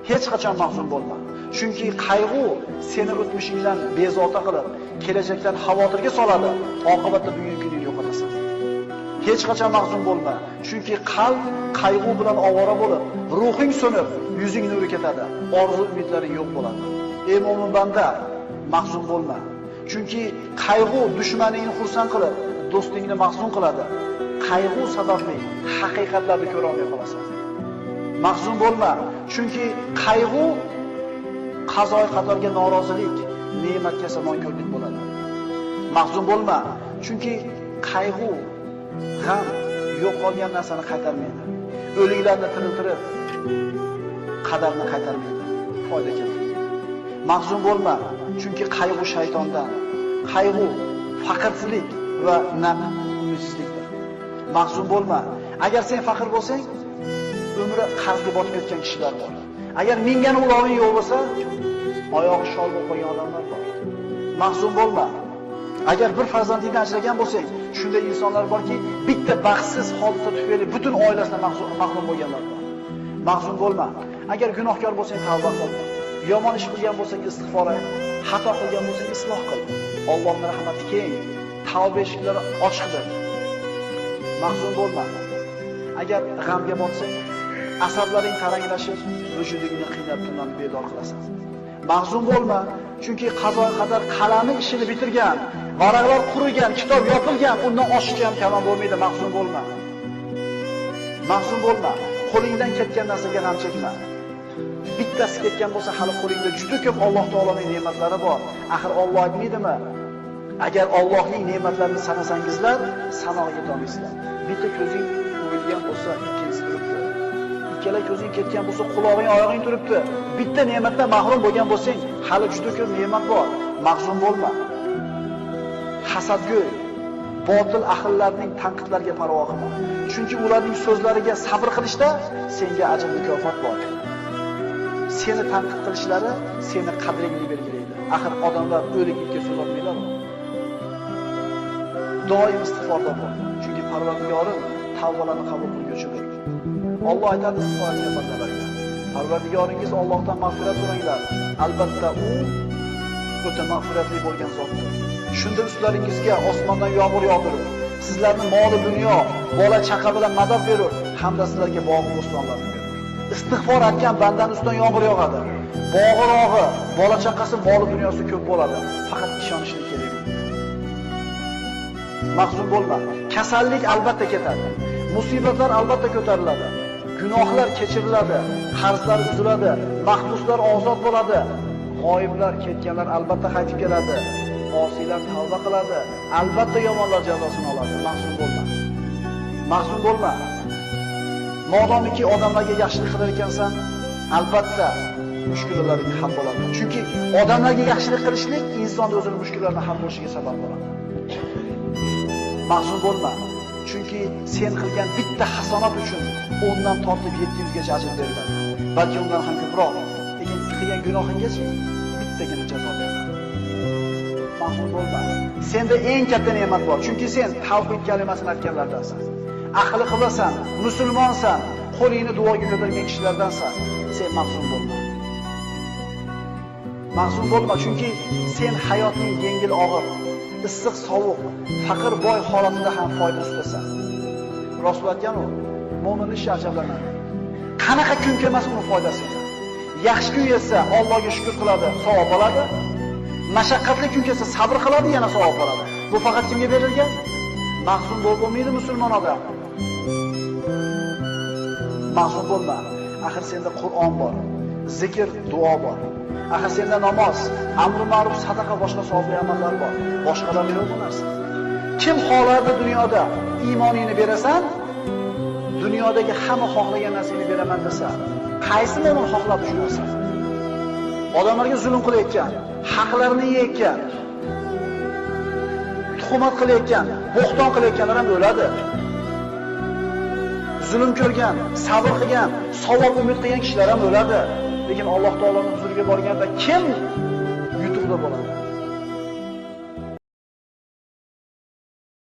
Hech qachon mahzun bo'lma. Chunki qayg'u seni o'tmishingdan bezovta qilib, kelajakdan xavotirga soladi, oqibatda bugungi kuningni yo'qotasan. Hech qachon mahzun bo'lma. Chunki qalb qayg'u bilan ovora bo'lib, ruhing so'nib, yuzing nuri ketadi, orzu umidlaring yo'q bo'ladi. Ey mo'min banda, mahzun bo'lma. Chunki qayg'u dushmaningni xursand qilib, do'stingni mahzun qiladi. Qayg'u sababli haqiqatlarni ko'ra olmay qolasan. Mahzun bo'lma, chunki qayg'u qazoy qadarga norozilik, ne'matga esa nonko'rlik bo'ladi. Mahzun bo'lma, chunki qayg'u, g'am yo'qolgan narsani qaytarmaydi. O'liklarni tiriltirib, qadarni qaytarmaydi, foyda keltirmaydi. Mahzun bo'lma, chunki qayg'u shaytondan, qayg'u faqirlik va naq umidsizlikdir. Mahzun bo'lma. Agar sen faqir bo'lsang, umri qarzga botib ketgan kishilar bor. Agar mingan uloving yo'q bo'lsa, oyog'i shol bo'lib qolgan odamlar bor. Mahzun bo'lma. Agar bir farzandingdan ajragan bo'lsang, shunday insonlar borki, bitta baxtsiz hodisa tufayli butun oilasidan mahrum bo'lganlar bor. Mahzun bo'lma. Agar gunohkor bo'lsang, tavba qil. Yomon ish qilgan bo'lsang, istig'for ayt. Xato qilgan bo'lsang, isloh qil. Allohning rahmati keng, tavba eshiklari ochiqdir. Mahzun bo'lma. Agar g'amga botsang, asablaring taranglashib, vujudingni qiynab tundan bedor qilasan. Mahzun bo'lma, chunki qazo qadar qalami ishini bitirgan, varaqlar qurigan, kitob yopilgan, undan oshiqcha ham kalom bo'lmaydi. Mahzun bo'lma. Mahzun bo'lma. Qo'lingdan ketgan narsaga g'am chekma. Bittasi ketgan bo'lsa, hali qo'lingda juda ko'p Alloh taoloning ne'matlari bor. Axir Alloh aytmaydimi? Agar Allohning ne'matlarini sanasangizlar, sanog'iga yetolmaysizlar. Bitta ko'zing o'yilgan bo'lsa, ikkinchisi turibdi. Ikkala ko'zing ketgan bo'lsa, qulog'ing, oyog'ing turibdi. Bitta ne'matdan mahrum bo'lgan bo'lsang, hali juda ko'p ne'mat bor. Mahzun bo'lma. Hasadgo'y, botil ahillarning tanqidlariga parvo qilma. Chunki ularning so'zlariga sabr qilishda senga ajr mukofot bor. Seni tanqid qilishlari seni qadringni belgilaydi. Axir odamlar o'lik itga so'z olmaylar. Doim istig'forda bo'l. Chunki Parvardigorim tavbalarni qabul qilguvchidir. Alloh aytadi istig'for etgan bandalarga: Parvardigoringiz Allohdan mag'firat so'ranglar. Albatta u o'ta mag'firatli bo'lgan zotdir. Shunda ustlaringizga osmondan yomg'ir yog'dirib, sizlarni moli dunyo, bola chaqa bilan madad berur, hamda sizlarga bog' bo'stonlarni berur. Istig'for etgan bandaning ustidan yomg'ir yog'adi. Bog'i-rog'i, bola chaqasi, moli dunyosi ko'p bo'ladi. Faqat ishonishlik kerak. Mahzun bo'lma. Kasallik albatta ketadi. Musibatlar albatta ko'tariladi. Gunohlar kechiriladi, qarzlar uziladi, mahbuslar ozod bo'ladi, g'oyiblar, ketganlar albatta qaytib keladi, osiylar tavba qiladi, albatta yomonlar jazosini oladi. Mahzun bo'lma. Mahzun bo'lma. Modomiki odamlarga yaxshilik qilar ekansan, albatta mushkularing hal bo'ladi. Chunki odamlarga yaxshilik qilishlik inson o'zini mushkullarini hal bo'lishiga sabab bo'ladi. Mahzun bo'lma. Chunki sen qilgan bitta hasonat uchun 10 dan tortib 700 gacha ajr beriladi. Balki undan ham ko'proq. Lekin qilgan gunohingiz bittagina jazo beriladi. Mahzun bo'lma. Senda eng katta ne'mat bor. Chunki sen tavhid kalimasini aytganlardansan. Ahli qilasan, musulmonsan, qo'lingni duoga ko'targan kishilardansan. Sen mahzun bo'lma. Mahzun bo'lma, chunki sen hayotning yengil og'ir, issiq sovuq, faqir boy holatida ham foyda ustida. Rasul aytgan u, mo'min ishi ajablanadi. Qanaqa kun kelmasin uni foydasi. Yaxshi kun kelsa Allohga shukr qiladi, savob oladi. Mashaqqatli kun kelsa sabr qiladi, yana savob oladi. Bu faqat kimga berilgan? Mahzun bo'lib bo'lmaydi musulmon odam. Mahzun bo'lma. Axir senda Qur'on bor, zikr, duo bor. Axir senda namoz, amr ma'ruf, sadaqa, boshqa savobli amallar bor. Boshqalar yo'q bu narsa. Kim xohlardi dunyoda iymoningni berasan, dunyodagi hamma xohlagan narsangni beraman desa, qaysi mo'min xohlab shu narsani? Odamlarga zulm qilayotgan, haqlarini yeyotgan, tuhmat qilayotgan, bo'xton qilayotganlar ham o'ladi. Zulm ko'rgan, sabr qilgan, savob umid qilgan kishilar ham o'ladi. Lekin Alloh taoloning huzuriga borganda kim yutuqda bo'ladi?